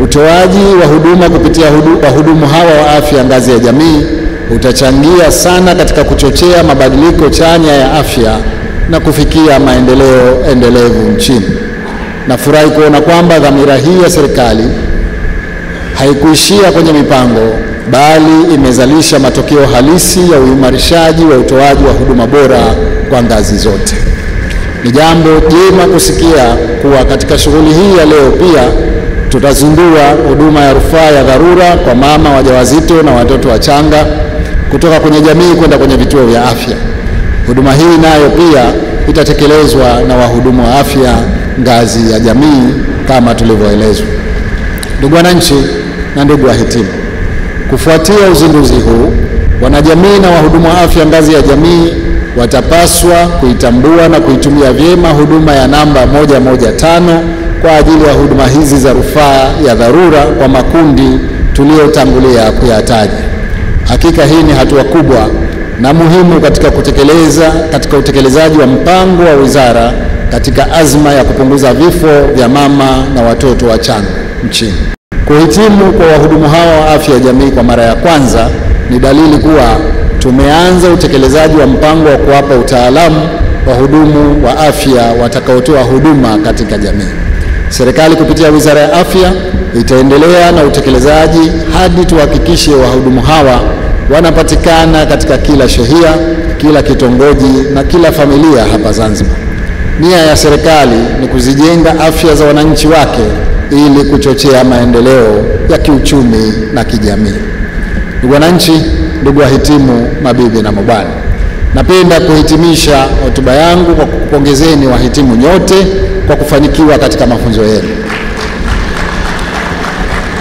Utoaji wa huduma kupitia wahudumu hawa wa afya ngazi ya jamii utachangia sana katika kuchochea mabadiliko chanya ya afya na kufikia maendeleo endelevu nchini. Nafurahi kuona kwamba dhamira hii ya serikali haikuishia kwenye mipango, bali imezalisha matokeo halisi ya uimarishaji wa utoaji wa huduma bora kwa ngazi zote. Ni jambo jema kusikia kuwa katika shughuli hii ya leo pia tutazindua huduma ya rufaa ya dharura kwa mama wajawazito na watoto wachanga kutoka kwenye jamii kwenda kwenye vituo vya afya. Huduma hii nayo pia itatekelezwa na wahudumu wa afya ngazi ya jamii kama tulivyoelezwa. Ndugu wananchi na ndugu wahitimu, kufuatia uzinduzi huu, wanajamii na wahudumu wa afya ngazi ya jamii watapaswa kuitambua na kuitumia vyema huduma ya namba 115 kwa ajili ya huduma hizi za rufaa ya dharura kwa makundi tuliyotangulia kuyataja. Hakika hii ni hatua kubwa na muhimu katika utekelezaji wa mpango wa wizara katika azma ya kupunguza vifo vya mama na watoto wachanga nchini. Kuhitimu kwa wahudumu hawa wa afya ya jamii kwa mara ya kwanza ni dalili kuwa tumeanza utekelezaji wa mpango wa kuwapa utaalamu wahudumu wa afya watakaotoa huduma katika jamii. Serikali kupitia Wizara ya Afya itaendelea na utekelezaji hadi tuhakikishe wahudumu hawa wanapatikana katika kila shehia, kila kitongoji na kila familia hapa Zanzibar. Nia ya serikali ni kuzijenga afya za wananchi wake ili kuchochea maendeleo ya kiuchumi na kijamii. Ndugu wananchi, ndugu wahitimu, mabibi na mabwana, napenda kuhitimisha hotuba yangu kwa kukupongezeni wahitimu nyote kwa kufanikiwa katika mafunzo yenu.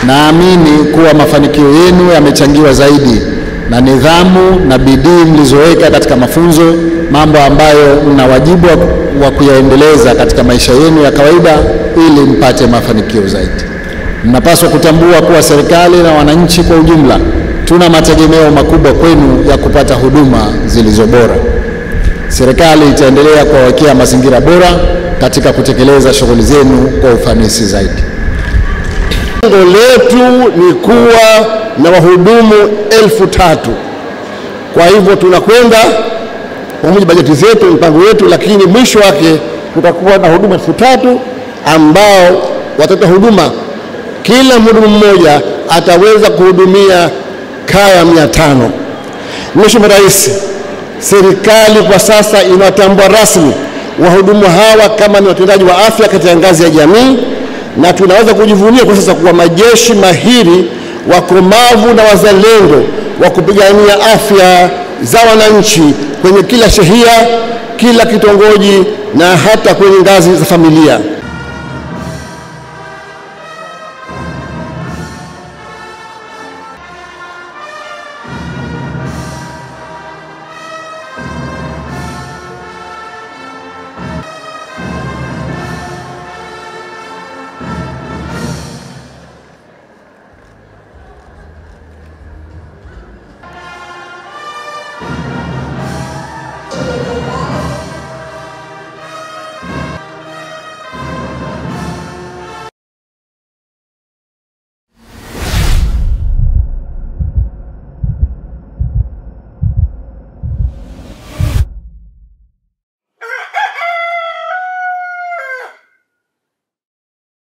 Naamini kuwa mafanikio yenu yamechangiwa zaidi na nidhamu na bidii mlizoweka katika mafunzo, mambo ambayo mna wajibu wa kuyaendeleza katika maisha yenu ya kawaida ili mpate mafanikio zaidi. Mnapaswa kutambua kuwa serikali na wananchi kwa ujumla tuna mategemeo makubwa kwenu ya kupata huduma zilizo bora. Serikali itaendelea kuwawekea mazingira bora katika kutekeleza shughuli zenu kwa ufanisi zaidi. Lengo letu ni kuwa na wahudumu 3,000. Kwa hivyo tunakwenda kwa mujibu bajeti zetu, mpango wetu, lakini mwisho wake tutakuwa na huduma 3,000 ambao watatoa huduma. Kila mhudumu mmoja ataweza kuhudumia kaya 500. Mheshimiwa Rais, serikali kwa sasa inatambua rasmi wahudumu hawa kama ni watendaji wa afya katika ngazi ya jamii, na tunaweza kujivunia kwa sasa kuwa majeshi mahiri, wakomavu na wazalendo wa kupigania afya za wananchi kwenye kila shehia, kila kitongoji na hata kwenye ngazi za familia.